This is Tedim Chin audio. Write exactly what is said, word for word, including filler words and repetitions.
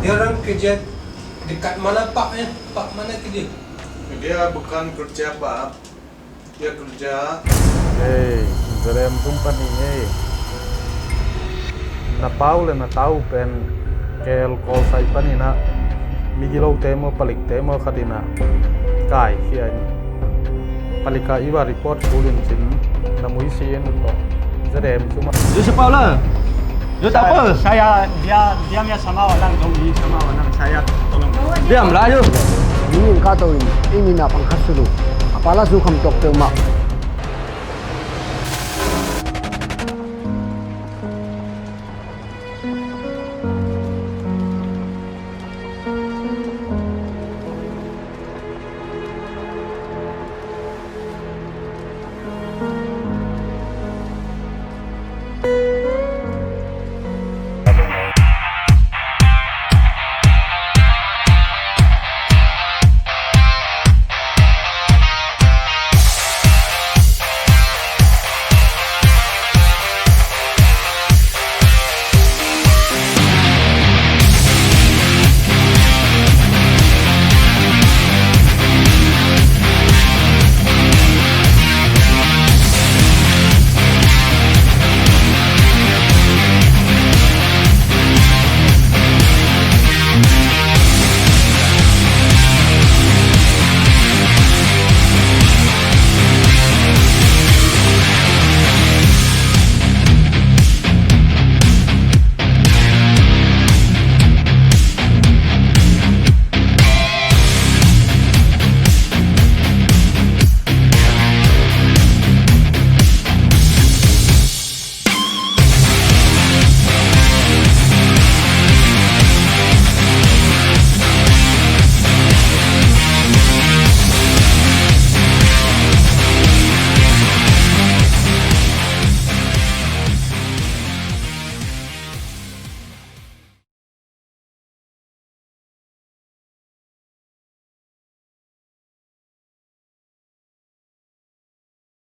Dia orang kerja dekat mana, Pak, eh? Pak, mana kerja? Dia bukan kerja, Pak. Dia kerja. Hei, Zerem tung panin, hei. Na pau le na tau pen K L Kawlsai panin ah migilote maw, palikte maw khat in ah kaikhia in, palik ah i va report kul in cin, na muisi in tawh Zerem suma. Yo siapa lah? Yo tak apa. Saya, dia, dia punya sama orang dong, ini sama orang saya tolong. Diam lah yo. Ini kata ini, ini nak pangkas dulu. Apalah suka untuk tema.